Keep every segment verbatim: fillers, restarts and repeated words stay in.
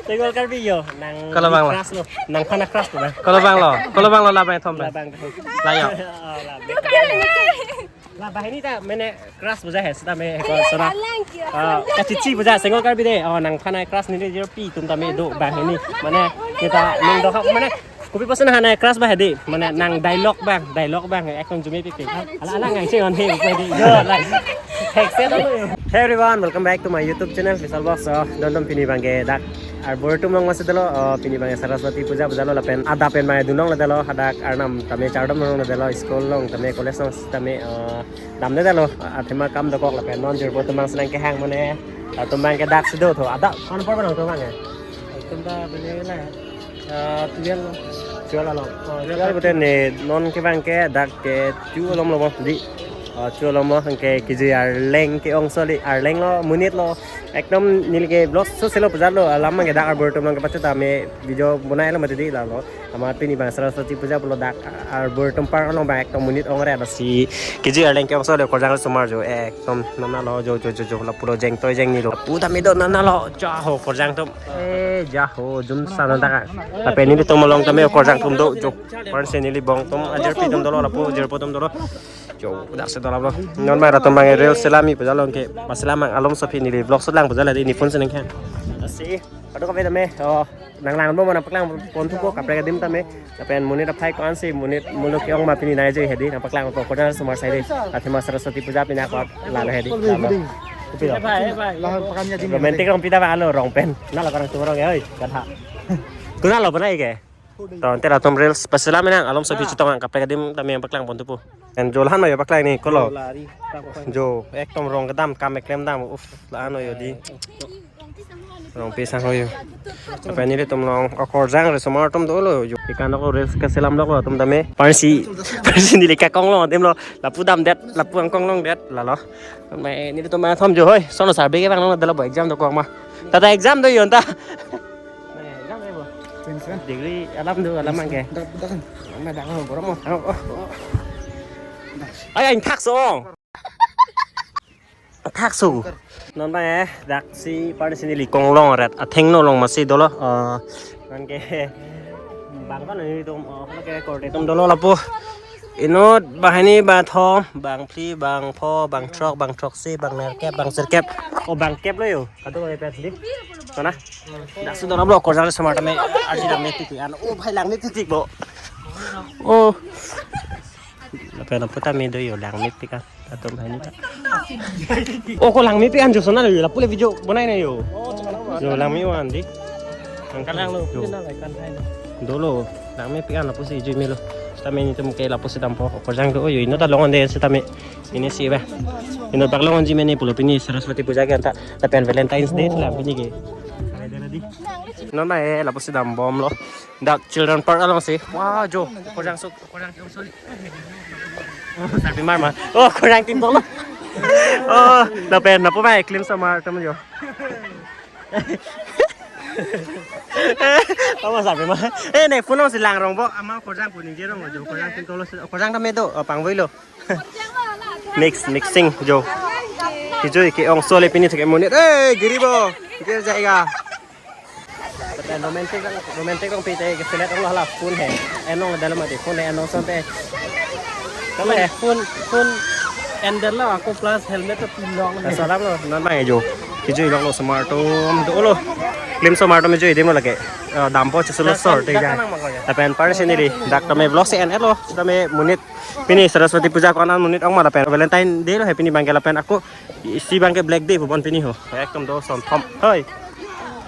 Single Karbi yo, nang Kalau bang lo. Crush lo, nangphan a-crush lo bang. Kalau bang lo, kalau bang lo labang thom bang. Labang. Layo. Oh, labang. Labang ini ta mene crush puja hai, seta me ko sora. Ah, kachichi puja, Single Karbi de. Oh, nangphan a-crush neli jero pi atum tame do bang ini. Mane kita nang do mane kopi pasen hana crush ba hedi. Mane nang dialogue bang, dialogue bang. Ekon jume pipi. Ala ala ngai se on he ko di. Yo, like. Headset alo yo. Hey everyone, welcome back to my YouTube channel, Vishal Vlogs. So, don don pini bangke dak arbor atum along masi dolo, oh, pini bangke Saraswati puja puja lo lapen adap pen bangke dunong le dolo, hadak arnam tame chardom long le dolo, school long tame college long tame, oh, damde dolo, athema kam dokok lapen non jirpo atum bang senang kehang mane, atum bangke dak si do tho, adap kon por bang atum bangke. Atum ta bene la, ah, twelve lo. Twelve lo. Oh, twelve. Twelve pute ne non ke bangke dak ke two alom lo mo di. Ah, two alom lo ke kejui arleng ke-ong soli arleng lo monit lo. Ekdom neli ke vlog so selo puja lo alam bangke dak arbor atum bangke pachu tame video bonai lo mati di la lo. Amat pini bang Saraswati puja pulo dak arbor atum park along bang ekdom monit ong re si kejui arleng ke-ong soli okorjang somar jo ekdom nana lo jo jo jo jo lapulo jeng toi jeng ni lo. Pu tame do nana lo ja ho okorjang atum. Eh, ja ho, jum sana dak. Lapen nelitum along tame okorjang atum do jo. Parsi neli bong atum ajirpi atum dolo lapu jirpo atum dolo. Jo, dak si dolo bang. Non mai atum bang reels selam-i puja long ke. Paselam alom so pini neli vlog selang puja la di ni phone senang kehang. Si, aduh kape tame. Oh, nang lang bo mana paklang pon thupo kaprek adim tame. Lapen monit aphai ko-an si monit muluk ke-ong ma pini nai je hedi nang paklang po okorjang somar sai de. Athema Saraswati puja pini ako lalo hedi. Lalo. Kopi lo. Romantic rong pita ba alo rong pen. Na la parang tumrong ya oi. Kadha. Kuna lo pernah ke? To ante latum reels paselam nang alom so phi chitong ang kaprek adim tame paklang pon thupo. En jo lahan ma yo paklang ni kolo. Lari. Jo ekdom rong kedam kam eklem dam. Uf, lahan yo di. Rong pisang hoyo. Apa nelitum along okorjang re somar atum dolo jo. Ikan ako reels kaselam lo atum tame. Parsi, parsi neli kakong lo adim lo. Lapu damdet, lapu angkong longdet lalo. Mai nelitum ma thom jo hoi. Sono sarbe ke bang lo dalo bo exam dokok ma. Tata exam do yonta. Exam e bo. Degree alam do alam angke. Dak dak kan. Ma dak lo borom mo. Oh, oh, oh. Ay, ang thakso. Thakso. Non bang eh, dak si parsi neli kong long ret. Athengno along masi dolo. Eh, nangke bang kan nelitum, oh, ke korte atum dolo lapu. Inut banghini bangthom, bangphli, bangpho, bangthrok, bangthroksi, bangnerkep, bangsirkep. Oh, bangkep lo yo. Kado ko pet di. Sana. Dak si dolo blo okorjang somar tame arji lang mepik an. Oh, bhai lang mepik bo. Oh. Lapen lapu tame do yo lang mepik an. Atum hai ni ta. Oh, ko lang mepik an jo sana yo. Lapu le video bonai na yo. Jo lang me wan di. Kalang lo. Jo. Dolo lang mepik an lapu si jui melo. Tame nelitum ke lapu si dampo okorjang do yo. Inut ta long-ande si tame. Ini si ba. Inut bak long-anji mene pulo pini Saraswati puja ke anta. Lapen Valentine's Day la pini ke. Non ma eh lapu si dambom lo. Dak children park along si. Wah, jo. Okorjang sok. Okorjang ke-ong soli. Oh, sarpi mar ma. Oh, okorjang tin tolo. Oh, lapen lapu ma eklim somar atum jo. Tama sarpi mar. Eh, ne phone si lang rong bo. Ama okorjang pu ningje rong jo. Okorjang tin tolo. Okorjang tame do. Oh, pangvoi lo. Mix, mixing jo. Kijui ke-ong soli pini thek monit. Eh, giri bo. Gir jayega. Lapen romantic rong, romantic rong pite ke select rong hala phone he. Enong dalam ati phone he enong sonte. Kama he? Phone, phone endel lo ako plus helmet to pilong. Salam lo, non bang jo. Kijui long lo somar atum dolo. Klim somar atum jo idim lo lake. Eh, dampo chesulo sor te ja. Lapen parsi neli dak tame vlog si en lo. Tame monit pini Saraswati puja ko-an monit ong ma lapen Valentine Day lo he pini bangke lapen ako si bangke Black Day pu bon pini ho. Ekdom do son thom. Hoi.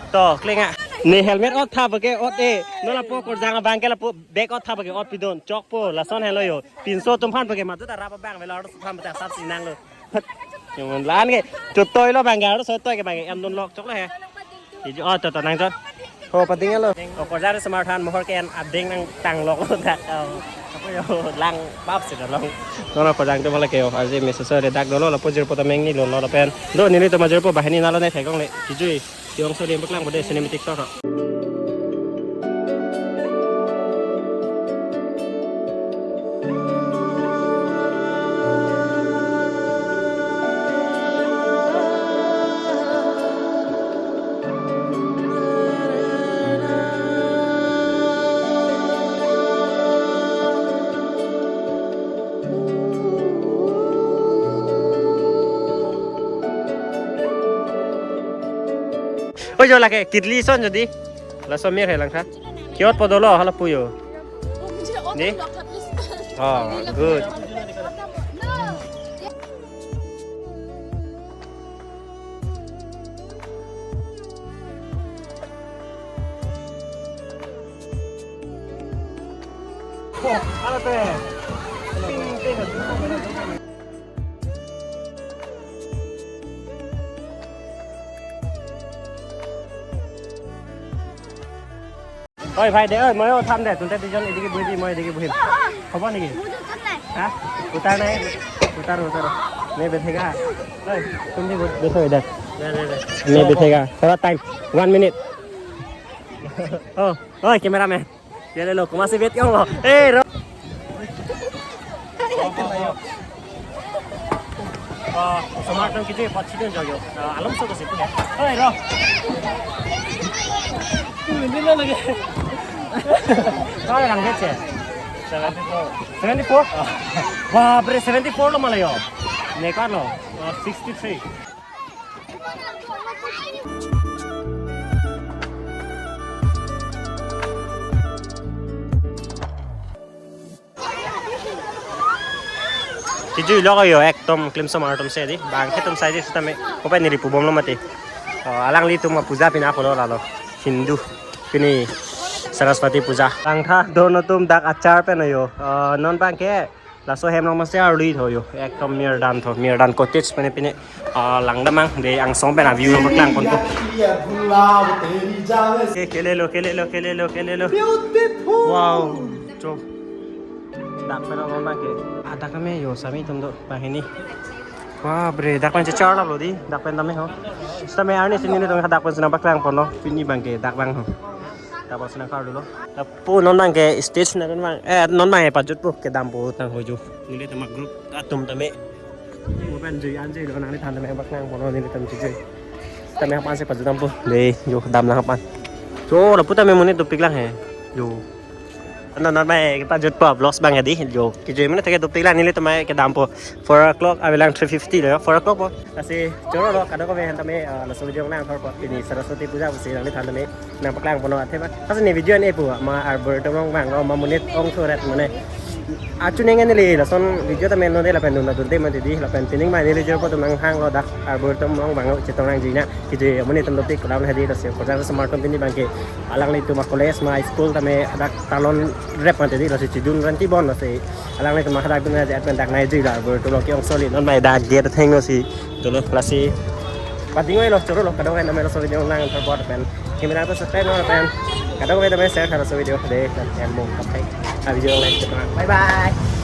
To, klinga. Ne helmet ot tha bangke ot e. Non lapu okorjang bangke lapu bag ot tha bangke ot pidon. Chokpo, lason helo yo. Pinso atum aphan bangke matu ta rap bang velo arloso aphan ta sap si nang lo. Yo mon lan ke. Chutoi lo bangke arloso toi ke bangke em don lok chok lo he. Iji, oh, to, to, nang chot. Ho, pading lo. Okorjang somar than mohor ke an ading nangtang lok lo dak. Oh, apa yo, lang bap si dolo. Non okorjang atum hala ke yo, arje me sosore dak dolo, lapu jirpo tame neli lo, lo lapen. Do nelitum ajirpo banghini nalo ne thekong le. Kijui. Ke-ong soli paklang bo de cinematic shot. Jo lake, kitli son jodi. Laso mir he Langtha. Kiot po dolo, hala pu jo. Ni? Oh, good. Oi bhai de, oi, মই উঠাম দে, তহঁতে দুজন এদিকে বহিবি, মই এদিকে বহিম। হ'ব নেকি? হা? উঠাৰ নাই? উঠাৰ, উঠাৰ। मैं बैठेगा। ओए, तुम भी बैठो इधर। मैं बैठेगा। थोड़ा टाइम, वन मिनट। ओ, ओए, कैमरामैन। ये ले लो, kumasi bet kong lo. Eh, ro. Ah, osomar tong kiti pat chidon jojo. Ah, alom so kasi punya. Hei, ro. Ini lo lagi. Kau orang kecil? Seventy-four. Seventy-four? Wah, bre, seventy-four lo malah yo. Nekar lo. Ah, sixty-three. Kijui lo ko yo, ekdom klimsom artom si di. Bang ke tum sai di sitame. Kopai neli pubom lo mati. Oh, alanglitum apuja pina pulo lalo. Hindu. Pini Saraswati puja. Langtha dono tum dak achar pen yo. Oh, non bang ke laso hem long masi arlui tho yo. Ekdom Mirdan tho. Mirdan cottage pene pene. Ah, langdamang de angsong pen a-view lo paklang ponpo. Ke, kele lo, kele lo, kele lo, kele lo. Beautiful. Wow. Cho. Dak pen lo bang ke. Ah, dak kami yo sami tum do bang hini. Wah, bre, dak pen chechar lo di. Dak pen tame ho. Sitame arni sini ni tum dak pen sina paklang ponlo. Pini bang ke dak bang ho. Dak pen sina kar dulu. Lapu non bang ke stage na non bang. Eh, non bang e pajut pu kedam pu tang ho ju. Nelitum a-group atum tame. Mo pen jui an jui lo nangliphan tame bak nang bono nelitum jui jui. Tame hapan si pajut dampo. De, yo dam lang hapan. Yo, lapu tame monit dopik lang he. Yo. Ano non bang e pajut po vlogs bang di. Yo, kijui monit thek dopik lang nelitum kedam po. Four o'clock, avelang three fifty lo, four o'clock po. Lasi choro lo kadokave han tame, ah, laso video nang thor po. Pini Saraswati puja pusi nangliphan tame nang paklang ponlo athe ba. Lasi ne video ne pu ma arboretum along vanglo ma monit ongthu ret mane. Achu neng neli lason video tame non de lapen dun dun de mati di lapen pining ma neli jor po tum nang hang lo dak arboretum along vanglo chetong nang jina. Kijui amonit tum dopik kulam hadi lasi kurang smart tum pini bang ke alanglitum a-college ma school tame dak talon rep mati di lasi chidun ranti bon lasi alanglitum hadak dun aja pen dak nai jui la arboretum lo ke-ong soli non mai dak gate thengno si dolo lasi. Pading oi lo choro lo kadokave tame laso video nang thor po pen. Camera to subscribe lo pen. Kadokave tame share kar laso video de em mo kapai. A video like. Bye bye.